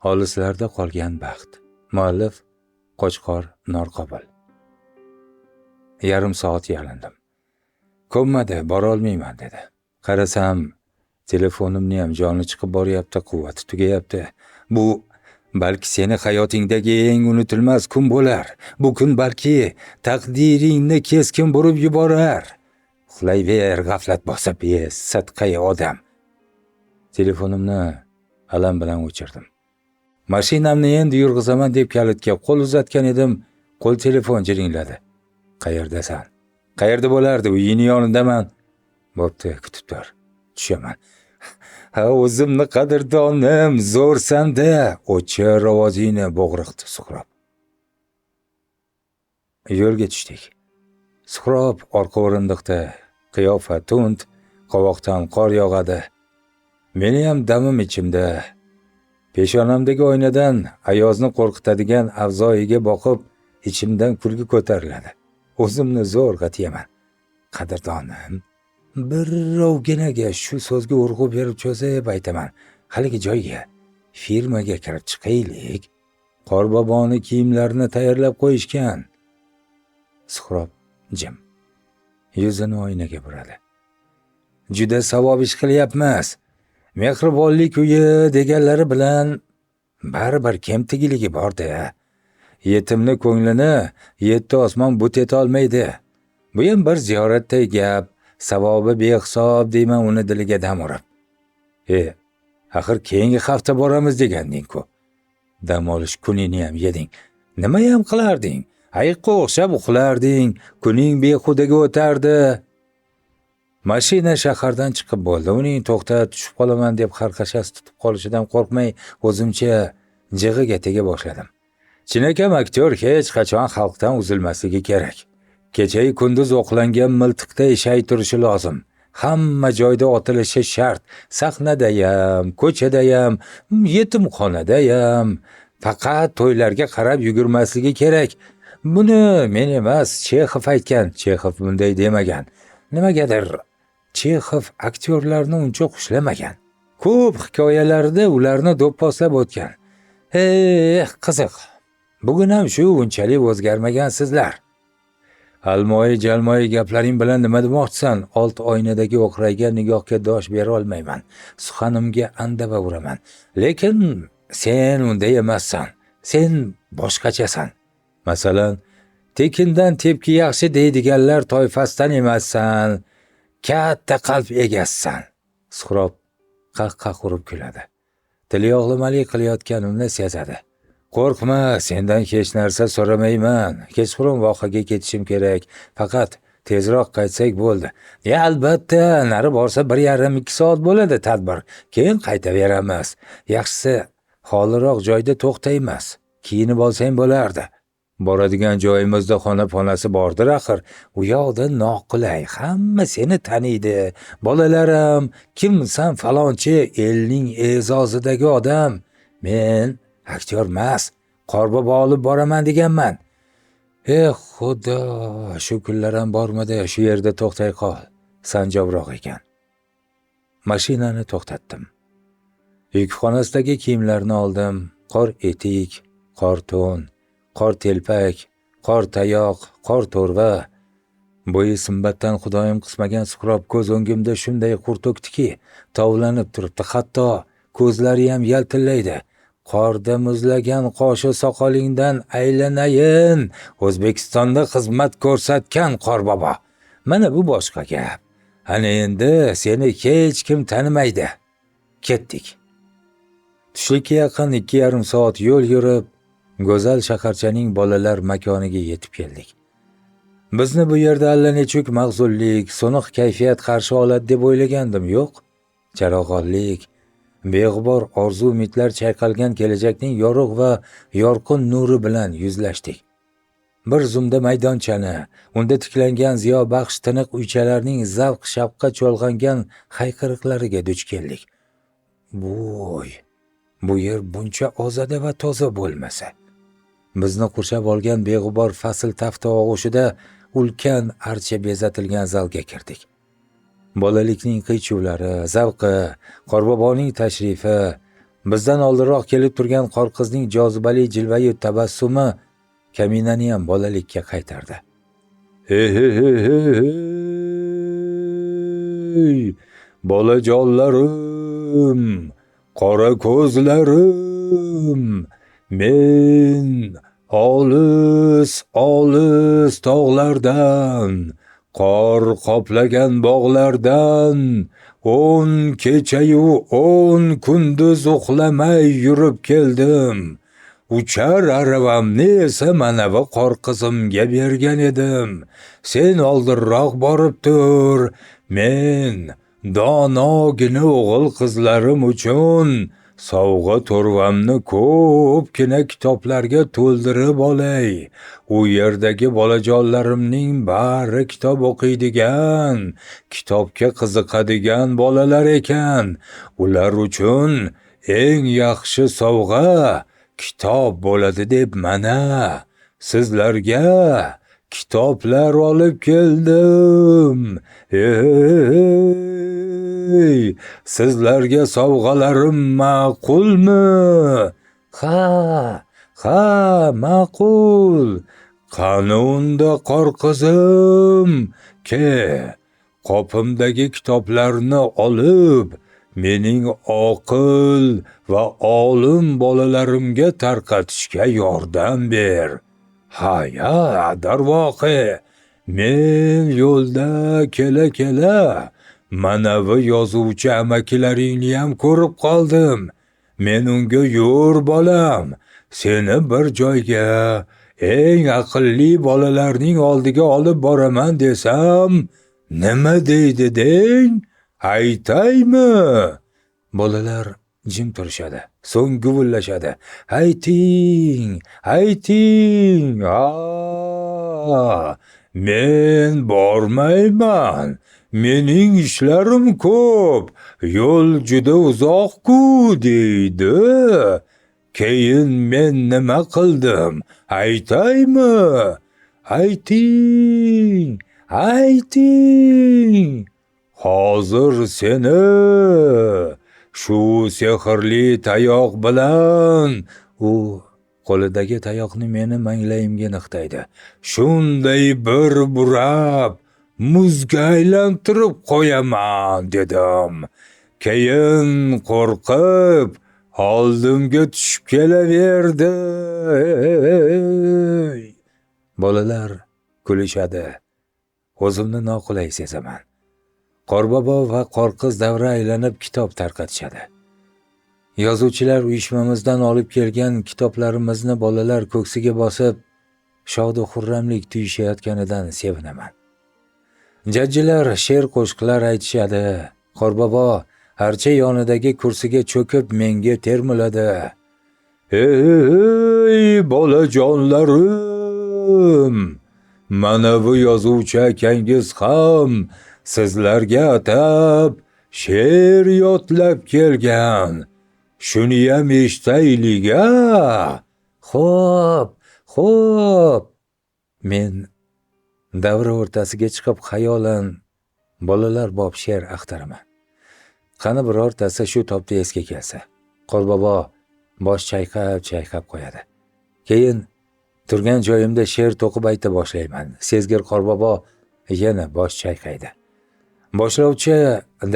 Olislarda qolgan baxt. Muallif Qo'chqor Norqobil. Yarim soat yalindim. Ko'nmadi, borolmayman dedi. Qarasam, telefonimni ham joni chiqib boryapti, quvvati tugayapti. Bu balki seni hayotingdagi eng unutilmas kun bo'lar. Bu kun balki taqdiringni keskin burib yuborar. Uxlayver, g'aflat bosib, sadqai odam. Telefonimni alam bilan o'chirdim. Mashinamni endi yurg'izaman deb kalitga qo'l uzatgan edim, qo'l telefon jiringladi. Qayerdasan? Qayerda bo'lardi? Uyini yonidaman. Bo'pti, kutib tur. Tushaman. Ha, o'zimni qadrdonim, zo'rsan-da. O'chir ovozingni, bo'g'riqdi Suhrob. Yo'lga tushdik. Suhrob orqa o'rindiqda, qiyofa tund, qovoqdan qor yog'adi. Meni ham damim ichimda. Peshonamdagi oynadan ayozni qo'rqitadigan avzoyiga boqib, ichimdan kulgi ko'tariladi. O'zimni zo'rg'a tiyaman. Qadrdonim, birrovginaga shu so'zga urg'u berib cho'zib aytaman. Haligi joyga, firmaga kirib chiqaylik. Qorboboni kiyimlarini tayyorlab qo'yishgan. Suhrob jim. Yuzini oynaga buradi. Juda savob ish qilyapmiz. Mehribonlik uyi deganlari bilan baribir kemtigiligi bor-da. Yetimni ko'nglini yetti osmon but eta olmaydi. Bu ham bir ziyoratday gap, savobi behisob deyman uni diliga dam urib. Axir keyingi hafta boramiz deganding-ku. Dam olish kuningni ham yeding. Nima ham qilarding? Ayiqqa o'xshab uxlarding, kuning behudaga o'tardi. Mashina shahardan chiqib bo'ldi. Uning to'xta, tushib qolaman deb xarxashasi tutib qolishidan qo'rqmay, o'zimcha jig'iga tega boshladim. Chinakam aktyor hech qachon xalqdan uzilmasligi kerak. Kechayu kunduz o'qlangan miltiqday shay turishi lozim. Hamma joyda otilishi shart. Sahnadayam, ko'chadayam, yetimxonadayam. Faqat to'ylarga qarab yugurmasligi kerak. Buni men emas, Chexov aytgan. Chexov bunday demagan. Nimagadir Chexov aktyorlarni uncha xushlamagan. Ko'p hikoyalarida ularni do'pposlab o'tgan. Eh, qiziq. Bugun ham shu unchalik o'zgarmagansizlar. Almoyi jalmoyi gaplaring bilan nima demoqchisan? Old oynadagi o'qraygan nigohga dosh bera olmayman. Suxanimga andava uraman. Lekin sen unday emassan. Sen boshqachasan. Masalan, tekindan tepki yaxshi deydiganlar toifasidan emassan. Katta qalb egasisan. Suhrob qah-qah urib kuladi. Tilyog'lamalik qilayotganimni sezadi. Qo'rqma, sendan hech narsa so'ramayman. Kechqurun vohaga ketishim kerak. Faqat tezroq qaytsak bo'ldi. Ya albatta, nari borsa 1,5-2 soat bo'ladi tadbir. Keyin qaytaveramiz. Yaxshisi, xoliroq joyda to'xtaymiz. Kiyinib olsang bo'lardi. Boradigan joyimizda xona-ponasi bordir axir. U yoqda noqulay, hamma seni taniydi. Bolalarim, kimsan falonchi, elning e'zozidagi odam. Men aktyormas, qorbobo olib boraman deganman. Eh, Xudo, shu kunlar ham bormadi, shu yerda to'xtay qol. Sanjobroq ekan. Mashinani to'xtatdim. Yukxonasidagi kiyimlarni oldim. Qor etik, qor to'n, qor telpak, qor tayoq, qor to'rva. Bo'yi simbatdan Xudoyim qismagan Suhrob ko'z o'ngimda shunday qurt to'kdiki, tovlanib turibdi, hatto ko'zlari ham yaltillaydi. Qorda muzlagan qoshi soqolingdan aylanayin, O'zbekistonda xizmat ko'rsatgan qorbobo. Mana bu boshqa gap. Ana endi seni hech kim tanimaydi. Ketdik. Tushlikka yaqin 2,5 soat yo'l yurib, go'zal shaharchaning bolalar makoniga yetib keldik. Bizni bu yerda allanechuk mahzunlik, so'niq kayfiyat qarshi oladi deb o'ylagandim, yo'q. Charog'onlik, beg'ubor orzu umidlar chayqalgan kelajakning yorug' va yorqin nuri bilan yuzlashdik. Bir zumda maydonchani, unda tiklangan ziyobaxsh tiniq uychalarning zavq-shavqqa cho'lg'angan hayqiriqlariga duch keldik. Voy, bu yer buncha ozoda va toza bo'lmasa. Bizni qurshab olgan beg'ubor fasl tafti og'ushida ulkan archa bezatilgan zalga kirdik. Bolalikning qiychuvlari, zavqi, qorboboning tashrifi, Bizdan oldinroq kelib turgan Qorqizning jozibali jilvayu tabassumi kaminani ham bolalikka qaytardi. Hey hey hey hey hey! Bolajonlarim, qora ko'zlarim, men olis olis tog'lardan, qor qoplagan bog'lardan 10 kechayu 10 kunduz uxlamay yurib keldim. Uchar aravamni esa manavi Qorqizimga bergan edim. Sen oldinroq borib tur. Men donogina o'g'il qizlarim uchun sovg'a to'rvamni ko'pgina kitoblarga to'ldirib olay. U yerdagi bolajonlarimning bari kitob o'qiydigan, kitobga qiziqadigan bolalar ekan. Ular uchun eng yaxshi sovg'a kitob bo'ladi deb mana sizlarga kitoblar olib keldim. Ey, sizlarga sovg'alarim ma'qulmi? Ha, ha, ma'qul. Qani unda Qorqizim, ke, qopimdagi kitoblarni olib, mening oqil va olim bolalarimga tarqatishga yordam ber. Ha, ya, darvoqe, men yo'lda kela-kela manavi yozuvchi amakilaringni ham ko'rib qoldim. Men unga yur bolam, seni bir joyga, eng aqlli bolalarning oldiga olib boraman desam, nima deydi deng? Aytaymi? Bolalar jim turishadi, so'ng guvillashadi. Ayting, ayting. Men bormayman. Mening ishlarim ko'p, yo'l juda uzoq-ku deydi. Keyin men nima qildim? Aytaymi? Ayting, ayting. Hozir seni shu sehrli tayoq bilan, u qo'lidagi tayoqni meni manglayimga niqtaydi. Shunday bir burab muzga aylantirib qo'yaman dedim. Keyin qo'rqib oldimga tushib kelaverdi. Bolalar kulishadi. O'zimni noqulay sezaman. Qorbobo va Qorqiz davra aylanib kitob tarqatishadi. Yozuvchilar uyushmamizdan olib kelgan kitoblarimizni bolalar ko'ksiga bosib, shodu xurramlik tuyishayotganidan sevinaman. Jajjilar she'r qo'shiqlar aytishadi. Qorbobo archa yonidagi kursiga cho'kib menga termiladi. Ey bolajonlarim, mana bu yozuvchi akangiz ham sizlarga atab she'r yodlab kelgan. Shuniyam eshitaylik-a. Xo'p, xo'p. Men davra o'rtasiga chiqib xayolan bolalar bob she'r axtaraman. Qani birortasi shu topda esga kelsa. Qorbobo bosh chayqab chayqab qo'yadi. Keyin turgan joyimda she'r to'qib ayta boshlayman. Sezgir Qorbobo yana bosh chayqaydi. Boshlovchi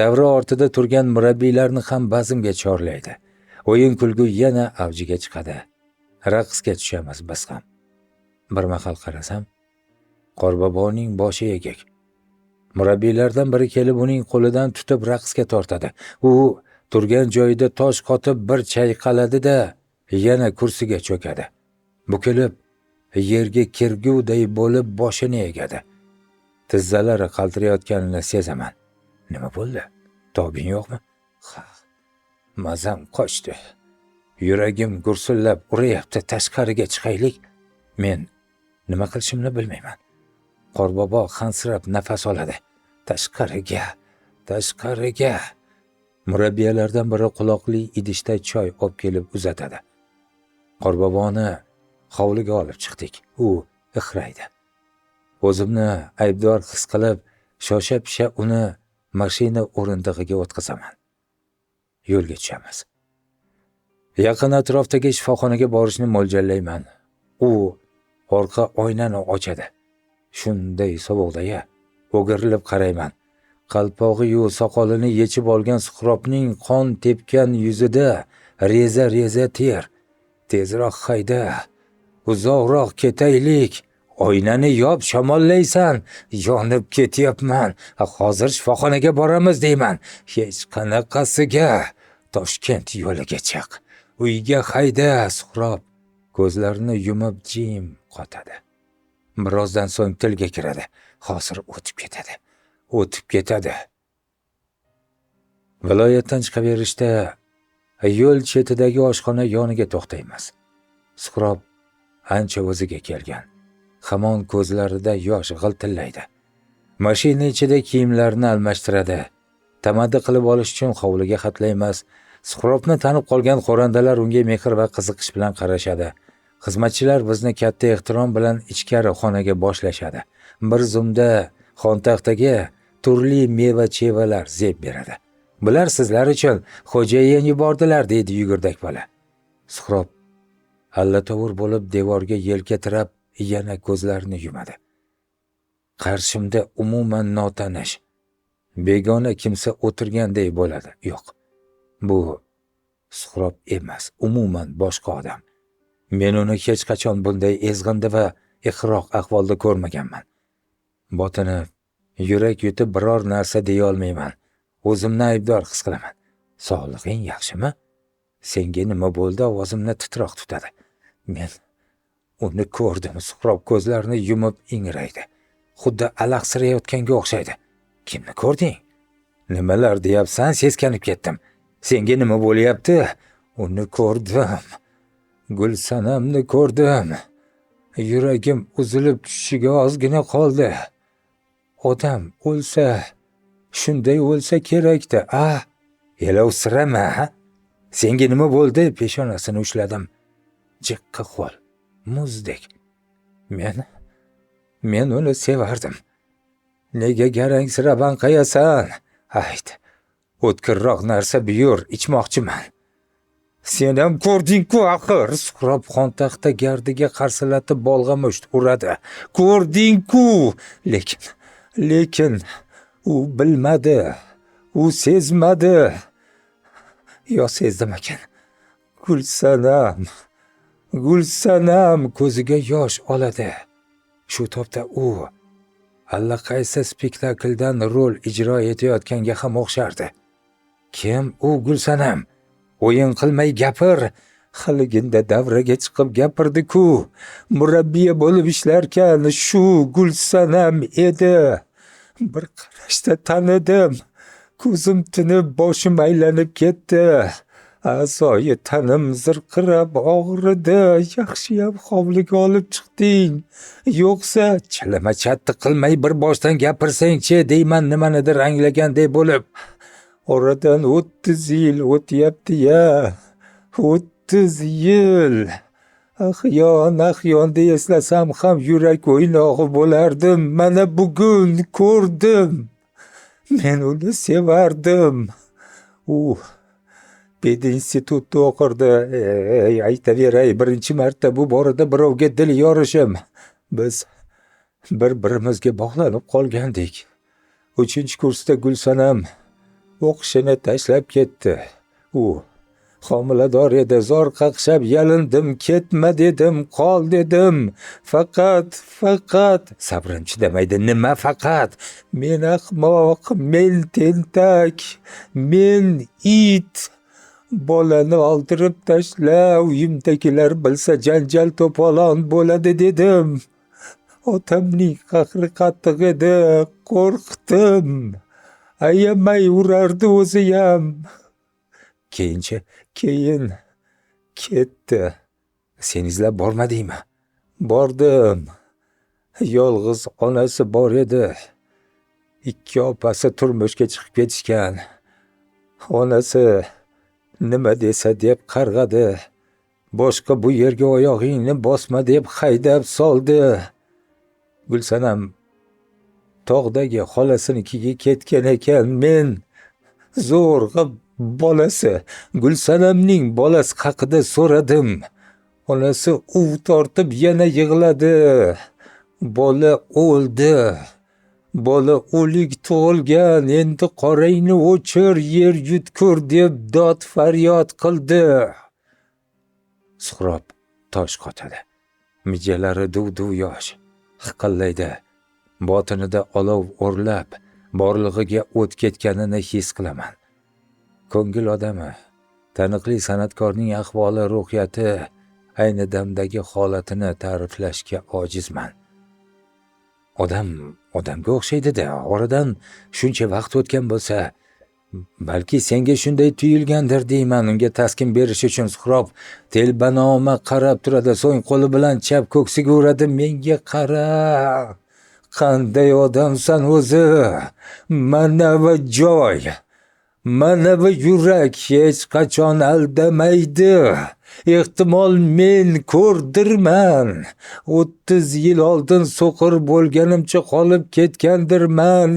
davra ortida turgan murabbiylarni ham bazmga chorlaydi. O'yin kulgu yana avjiga chiqadi. Raqsga tushamiz biz ham. Bir mahal qarasam, Qorboboning boshi egik. Murabbiylardan biri kelib uning qo'lidan tutib raqsga tortadi. U turgan joyida tosh qotib bir chayqaladi-da, yana kursiga cho'kadi. Bukilib yerga kirguday bo'lib boshini egadi. Tizzalari qaltirayotganini sezaman. Nima bo'ldi? Tobing yo'qmi? Ha, mazam qochdi. Yuragim gursillab urayapti. Tashqariga chiqaylik. Men nima qilishimni bilmayman. Qorbobo hansirab nafas oladi. Tashqariga, tashqariga. Murabbiyalardan biri quloqli idishda choy olib kelib uzatadi. Qorboboni hovliga olib chiqdik. U ixraydi. O'zimni aybdor his qilib, shosha-pisha uni mashina o'rindig'iga o'tqazaman. Yo'lga tushamiz. Yaqin atrofdagi shifoxonaga borishni mo'ljallayman. U orqa oynani ochadi. Shunday sovuqda-ya, o'girilib qarayman. Qalpog'i-yu soqolini yechib olgan Suhrobning qon tepgan yuzida reza-reza ter. Tezroq hayda, uzoqroq ketaylik. Oynani yop, shamollaysan. Yonib ketyapman. Hozir shifoxonaga boramiz deyman. Hech qanaqasiga. Toshkent yo'liga chiq. Uyga hayda, Suhrob ko'zlarini yumib jim qotadi. Birozdan so'ng tilga kiradi. Hozir o'tib ketadi. O'tib ketadi. Viloyatdan chiqaverishda yo'l chetidagi oshxona yoniga to'xtaymiz. Suhrob ancha o'ziga kelgan. Hamon ko'zlarida yosh g'iltillaydi. Mashina ichida kiyimlarini almashtiradi. Tamaddi qilib olish uchun hovliga hatlaymiz. Suhrobni tanib qolgan xo'randalar unga mehr va qiziqish bilan qarashadi. Xizmatchilar bizni katta ehtirom bilan ichkari xonaga boshlashadi. Bir zumda xontaxtaga turli meva-chevalar zeb beradi. Bular sizlar uchun xo'jayin yubordilar, deydi yugurdak bola. Suhrob allatovur bo'lib devorga yelka tirab yana ko'zlarini yumadi. Qarshimda umuman notanish, begona kimsa o'tirganday bo'ladi. Yo'q, bu Suhrob emas, umuman boshqa odam. Men uni hech qachon bunday ezg'indi va ihroq ahvolda ko'rmaganman. Botinib, yurak yutib biror narsa deya olmayman. O'zimni aybdor his qilaman. Sog'lig'ing yaxshimi? Senga nima bo'ldi? Ovozimni titroq tutadi. Men uni ko'rdim. Suhrob ko'zlarini yumib ingraydi. Xuddi alahsirayotganga o'xshaydi. Kimni ko'rding? Nimalar deyapsan? Seskanib ketdim. Senga nima bo'lyapti? Uni ko'rdim. Gulsanamni ko'rdim. Yuragim uzilib tushishiga ozgina qoldi. Odam o'lsa, shunday o'lsa kerakdi, a? Elovsirama, ha? Senga nima bo'ldi? Peshonasini ushladim. Jiqqa qo'l, muzdek. Men uni sevardim. Nega garangsirab anqayasan? Ayt. O'tkirroq narsa buyur, ichmoqchiman. Sen ham ko'rding-ku axir. Suhrob xontaxta gardiga qarsillatib bolg'a musht uradi. Ko'rding-ku. Lekin u bilmadi. U sezmadi. Yo sezdimakan? Gulsanam, Gulsanam ko'ziga yosh oladi. Shu topda u allaqaysi spektakldan rol ijro etayotganga ham o'xshardi. Kim u Gulsanam? O'yin qilmay gapir. Haliginda davraga chiqib gapirdi-ku. Murabbiya bo'lib ishlarkan shu Gulsanam edi. Bir qarashda tanidim. Ko'zim tinib, boshim aylanib ketdi. A'zoyi tanim zirqirab og'ridi. Yaxshiyam hovliga olib chiqding. Yo'qsa chalama chatdi qilmay bir boshdan gapirsang-chi, deyman nimanidir anglaganday bo'lib. Oradan 30 yil o'tyapti-ya. 30 yil. Ahyon, ahyonda eslasam ham yurak o'ynog'i bo'lardim. Mana bugun ko'rdim. Men uni sevardim. U pedinstitutda o'qirdi. Ey, aytaveray, birinchi marta bu borada birovga dil yorishim. Biz bir-birimizga bog'lanib qolgandik. 3-kursda Gulsanam o'qishini tashlab ketdi. U homilador edi. Zor qaqshab yalindim, ketma dedim, qol dedim. Faqat sabrim chidamaydi. Nima faqat? Men ahmoq, men tentak, men it. Bolani oldirib tashla, uyimdagilar bilsa janjal to'polon bo'ladi dedim. Otamning qahri qattiq edi, qo'rqdim. Ayamay urardi o'ziyam. Keyinchi, keyin ketdi. Sen izlab bormadingmi? Bordim. Yolg'iz onasi bor edi. 2 opasi turmushga chiqib ketishgan. Onasi nima desa deb qarg'adi. Boshqa bu yerga oyog'ingni bosma deb haydab soldi. Gulsanam tog'dagi xolasinikiga ketgan ekan. Men zo'rg'a Bolasi, Gulsanamning bolasi haqida so'radim. Onasi uv tortib yana yig'ladi. Bola o'ldi. Bola o'lik tug'ilgan, endi qorangni o'chir, yer yutkur deb dod faryod qildi. Suhrob tosh qotadi. Mijalari duv-duv yosh, hiqillaydi. Botinida olov o'rlab, borlig'iga o't ketganini his qilaman. Ko'ngil odami, taniqli san'atkorning ahvoli, ruhiyati, ayni damdagi holatini ta'riflashga ojizman. Odam odamga o'xshaydi-da, oradan shuncha vaqt o'tgan bo'lsa, balki senga shunday tuyulgandir deyman unga taskin berish uchun. Suhrob telbanoma qarab turadi, so'ng qo'li bilan chap ko'ksiga uradi. Menga qara, qanday odamsan o'zi? Mana bu joy, mana bu yurak hech qachon aldamaydi. Ehtimol men ko'rdirman. 30 yil oldin so'qir bo'lganimcha qolib ketgandirman,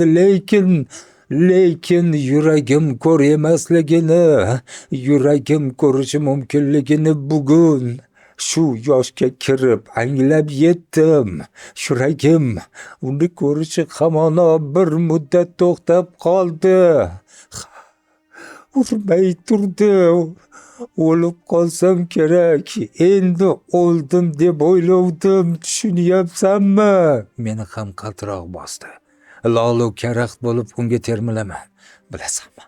lekin yuragim ko'r emasligini, yuragim ko'rishi mumkinligini bugun shu yoshga kirib anglab yetdim. Yuragim uni ko'rishi hamono bir muddat to'xtab qoldi. Urmay turdi. O'lib qolsam kerak, endi o'ldim deb o'ylovdim, tushunyapsanmi? Meni ham qaltiroq bosdi. Lolu karaxt bo'lib unga termilaman. Bilasanmi,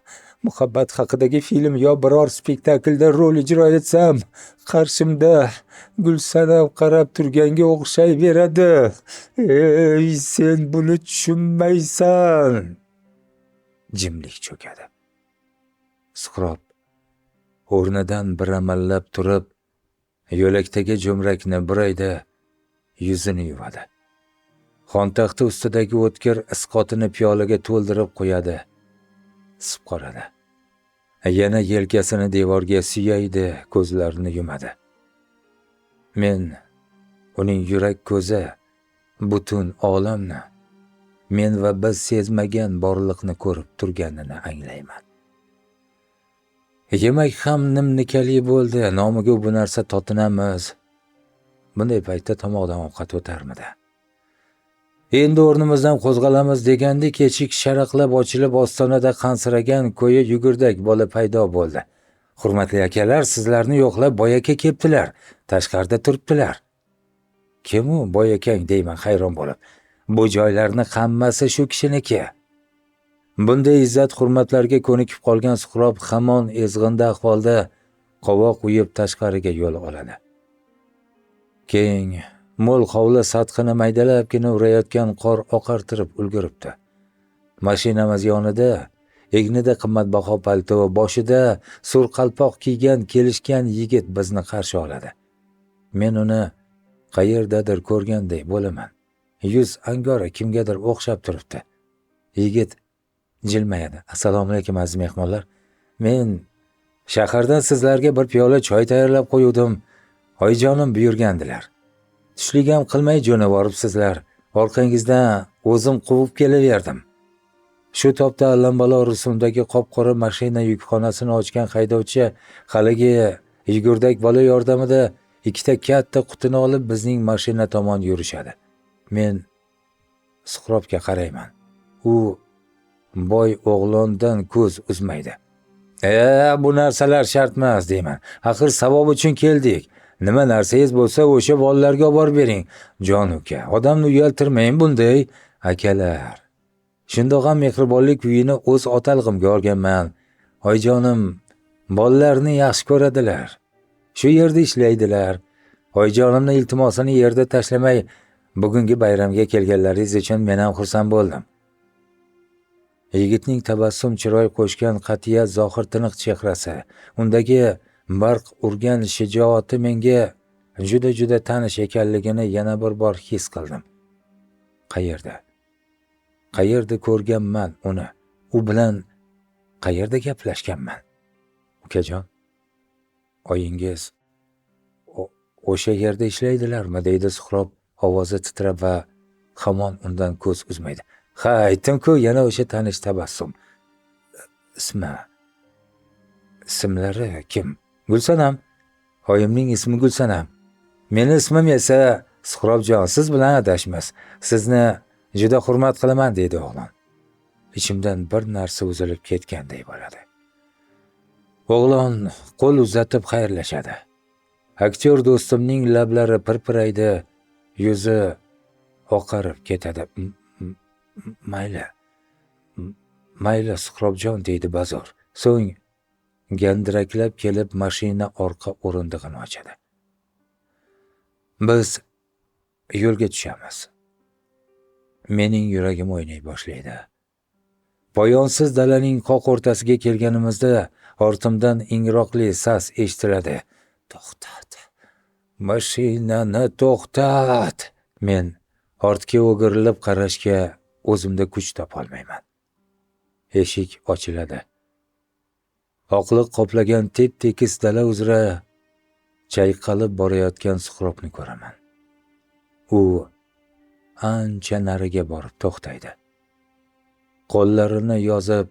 muhabbat haqidagi film yo biror spektaklda rol ijro etsam, qarshimda Gulsanam qarab turganga o'xshayveradi. Ey, sen buni tushunmaysan. Jimlik cho'kadi. Suhrob o'rnidan bir amallab turib, yo'lakdagi jo'mrakni buraydi, yuzini yuvadi. Xontaxta ustidagi o'tkir isqotini piyolaga to'ldirib qo'yadi, sipqoradi. Yana yelkasini devorga suyaydi, ko'zlarini yumadi. Men uning yurak ko'zi butun olamni, men va biz sezmagan borliqni ko'rib turganini anglayman. Yemak ham nimnikali bo'ldi, nomiga bu narsa totinamiz. Bunday paytda tomoqdan ovqat o'tarmidi? Endi o'rnimizdan qo'zg'alamiz degandek eshik sharaqlab ochilib, ostonada qansiragan ko'yi yugurdak bola paydo bo'ldi. Hurmatli akalar, sizlarni yo'qlab boyaka kelibdilar, tashqarida turibdilar. Kim u boyakang deyman hayron bo'lib. Bu joylarni hammasi shu kishiniki. Bunday izzat hurmatlarga ko'nikib qolgan Suhrob hamon ezg'inda ahvolda qovoq uyib tashqariga yo'l oladi. Keng mo'l hovli sathini maydalabgina urayotgan qor oqartirib ulguribdi. Mashinamiz yonida egnida qimmatbaho palto, boshida sur qalpoq kiygan kelishgan yigit bizni qarshi oladi. Men uni qayerdadir ko'rganday bo'laman. Yuz angora kimgadir o'xshab turibdi. Yigit jilmayadi. Assalomu alaykum aziz mehmonlar. Men shahardan sizlarga bir piyola choy tayyorlab qo'yuvdim. Oyijonim buyurgandilar. Tushlik ham qilmay jo'navoribsizlar. Orqangizdan o'zim quvib kelaverdim. Shu topda allambalo rusumdagi qop-qora mashina yukxonasini ochgan haydovchi haligi yugurdak bola yordamida ikkita katta qutini olib bizning mashina tomon yurishadi. Men Suhrobga qarayman. U boy o'g'londan ko'z uzmaydi. Bu narsalar shart emas deyman. Axir savob uchun keldik. Nima narsangiz bo'lsa o'sha bolalarga olib borib bering. Jon uka, odamni uyaltirmang bunday, akalar. Shundoq ham mehribonlik uyini o'z otalig'imga olganman. Oyijonim bolalarni yaxshi ko'radilar. Shu yerda ishlaydilar. Oyijonimni iltimosini yerda tashlamay bugungi bayramga kelganlaringiz uchun men ham xursand bo'ldim. Yigitning tabassum chiroy qo'shgan qat'iyat zohir tiniq chehrasi, undagi barq urgan shijoati menga juda-juda tanish ekanligini yana bir bor his qildim. Qayerda? Qayerda ko'rganman uni? U bilan qayerda gaplashganman? Ukajon, oyingiz o'sha yerda ishlaydilarmi, deydi Suhrob ovozi titrab va hamon undan ko'z uzmaydi. Ha, aytdim-ku, yana o'sha tanish tabassum. Ismi Ismlari kim? Gulsanam. Oyimning ismi Gulsanam. Meni ismim esa Suhrobjon. Siz bilan adashmiz. Sizni juda hurmat qilaman, deydi o'g'lon. Ichimdan bir narsa uzilib ketganday bo'ladi. O'g'lon qo'l uzatib xayrlashadi. Aktyor do'stimning lablari pirpiraydi, yuzi oqarib ketadi. Mayli. Mayli Suhrobjon, deydi Bazor. So'ng gandiraklab kelib mashina orqa o'rindig'ini ochadi. Biz yo'lga tushamiz. Mening yuragim o'ynay boshlaydi. Poyonsiz dalaning qoq o'rtasiga kelganimizda ortimdan ingroqli sas eshitiladi. To'xtat. Mashinani to'xtat. Men ortga o'girilib qarashga o'zimda kuch topolmayman. Eshik ochiladi. Oqliq qoplagan tep-tekis dala uzra chayqalib borayotgan Suhrobni ko'raman. U ancha nariga borib to'xtaydi. Qo'llarini yozib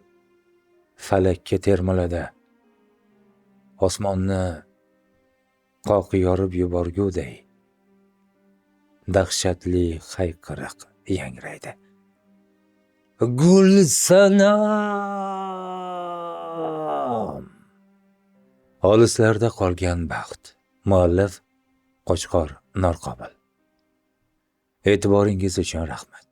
falakka termiladi. Osmonni qoq yorib yuborguday dahshatli hayqiriq yangraydi. Gulsanam! Olislarda qolgan baxt. Muallif Qo'chqor Norqobil. E'tiboringiz uchun rahmat.